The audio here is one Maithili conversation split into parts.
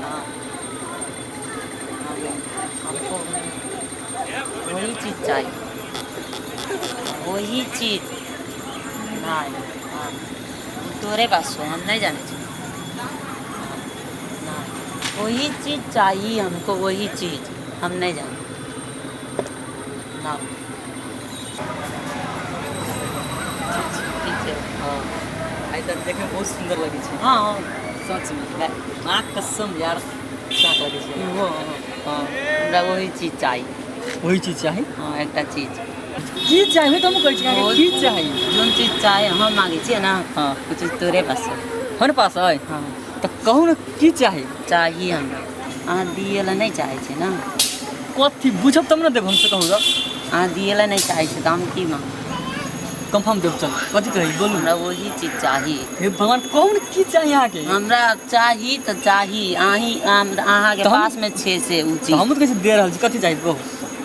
हाँ, हमको वही चीज चाहिए, वही चीज। नहीं, हाँ, तोरे पास हो, हम नहीं जाने छी। नहीं, वही चीज चाहिए हमको, वही चीज हम नहीं जाने ना। ठीक छै। हँ, आइ तक देखैमे बहुत सुन्दर लगै छै। हँ। सचमे, माँ कसम यार, साफ लगै छै। वो हँ। हमरा वही चीज चाही। वही चीज चाही? हँ, एकटा चीज। की चाही? तऽ हम कहै छी अहाँके की चाही। जोन चीज चाही हम मांगै छियै ने, हँ। ओ चीज तोरे पास छै। हमरे पास अइ? हँ। तऽ कहू ने, की चाही? चाही हमरा, अहाँ दिए लए नहि चाहै छियै ने। कथी बुझब तब ने देब हम, से कहू तऽ। अहाँ दिए लए नहि चाहै छियै तऽ हम की मांगब? कन्फर्म देब, चल, कथी कही, बोलू। हमरा वही चीज चाही। हे भगवान, कहू ने की चाही अहाँके? हमरा चाही तऽ चाही, अहीं अहाँके तऽ हम- पासमे छै से ओ तऽ चीज। हमहूँ तऽ कहै छी दे रहल छी, कथी चाही कहू।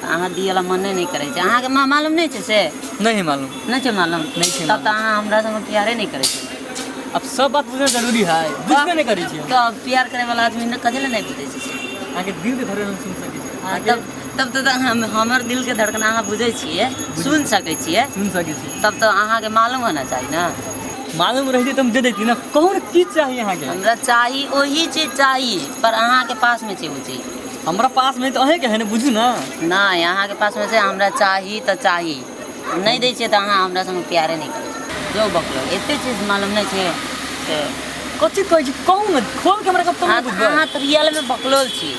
अहाँ दिए लए मने नहि करै छै। अहाँके मालूम नहि छै से? नहि है मालूम। नहि छै मालूम? नहि छै तब मालूम। तऽ अहाँ हमरा संगे प्यारे नहि करै छी। अब सब बात बुझना जरूरी है? बुझबे नहि करै छी हम। तऽ प्यार करे वाला आदमी ने कथी लए नहि बुझै छै से? अहाँके दिल के धड़कन हम सुनि सकै छी। हँ, तब तब तऽ हम हमर दिलके धड़कन अहाँ बुझै छियै, सुनि सकै छियै? सुनि सकै छी। तब तऽ अहाँके मालूम होना चाही ने। मालूम रहितै तऽ हम दे दैती ने। कहू ने की चाही अहाँके? हमरा चाही, ओही चीज चाही, पर अहाँके पासमे छै ओ चीज। हमरा पासमे तऽ अहीँके है ने, बुझू ने। नहि, अहाँके पासमे छै। हमरा चाही तऽ चाही। नहि दै छियै तऽ अहाँ हमरा संगे प्यारे नहि करै छियै। जो बकलो, एते चीज मालूम नहि छै से? कथी कहै छी, कहू ने खोल के हमरा, कब तक अहाँ बुझबै। अहाँ तऽ रियलमे बकलोल छी।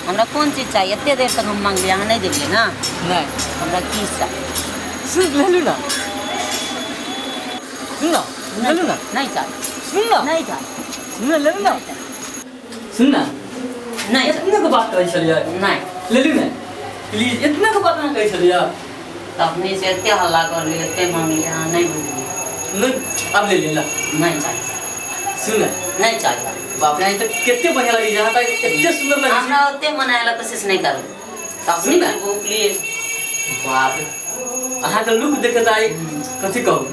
हमरा कोन चीज चाही, एते देर तक हम मांगलियै, अहाँ नहि देलियै ने। नहि। हमरा की चाही? सुन लेलू ने, सुन ने, लेलू ने। नहि चाही। सुन ने। नहि चाही। सुन ने, लेलू ने, सुन ने। नहि चाही। इतना के बात करै छलियै। नहि। लेलू ने प्लीज, इतना के बात अहाँ कहै छलियै। तखनी से एते हल्ला करलियै, एते मांगलियै, अहाँ नहि बुझलियै। नहि, आब ले ले। नहि चाही। सुन ने। नहि चाही। बाप रे, तऽ कते बढ़िया लगै छै अहाँ तऽ, एते सुन्दर लगै छै। हमरा ओते मनाए ला कोशिश नहि करू। तखनी सुन ने। भूखलियै। बाप रे, अहाँके लुक देखे तऽ आइ कथी कहू,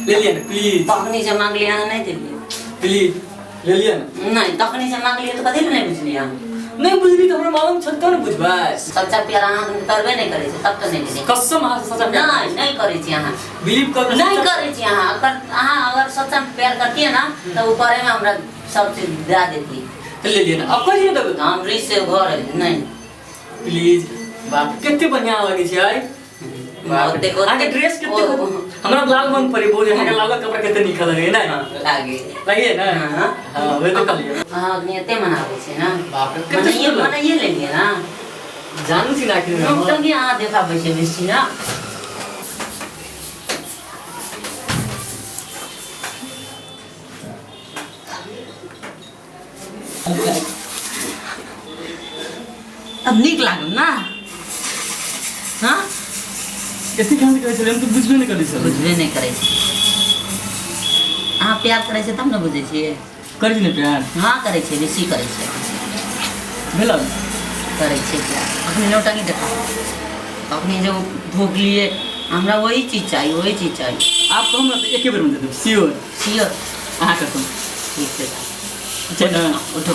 ले लिअ ने प्लीज। तखनी से मांगलियै, अहाँ नहि देलियै। प्लीज ले लिअ ने। नहि, तखनी से मांगलियै तऽ कथी लए नहि बुझलियै अहाँ? नहि बुझली तऽ हमरा मालूम छल तब ने बुझबै। सच्चा प्यार अहाँ करबे नहि करै छै, तब तऽ नहि देलियै। कसम, अहाँ सच्चा प्यार। नहि, नहि करै छी अहाँ। बिलीव करू। नहि करै छी अहाँ। अगर अहाँ अगर सच्चा प्यार करतियै ना तऽ ओ करे में हमरा सब चीज दए देतियै। तऽ ले लिअ ने, अब कहिए देबै। हम रिस से घर नहि। प्लीज, बाप, कते बढ़िया लगै छै आइ। ओते अहाँके ड्रेस कते हमरा लाल मन पड़े बहुत। अहाँके लाल कपड़ा कते नीक लगै ने। लागे। लगे ने। हाँ। हाँ, वही तो कहलियै। अहाँ अखनी एते मनाबै छी ने। बाप रे, कते मनाइए सुन्दर लगै। मनाइए लेलियै ना। जानू छी ना कि हम तंगी अहाँ देखाबै छै बेसी ना। अब नीक लागल ना? हाँ। कथी खान कहै छलै, हम तऽ बुझबे नहि करै छलै। बुझबे नहि करै छै। अहाँ प्यार करै छै तब ने बुझै छियै। करै छी ने प्यार? हाँ, करै छियै, बेसी करै छियै। भेल। करै छियै प्यार। अखनी नौटंकी देखा। अखनी जो भोगलियै, हमरा वही चीज चाही, वही चीज चाही। आब कहू ने तऽ एके बेरमे दे देब, श्योर। श्योर? अहाँ कसम। ठीक छै। छै ने? उठू।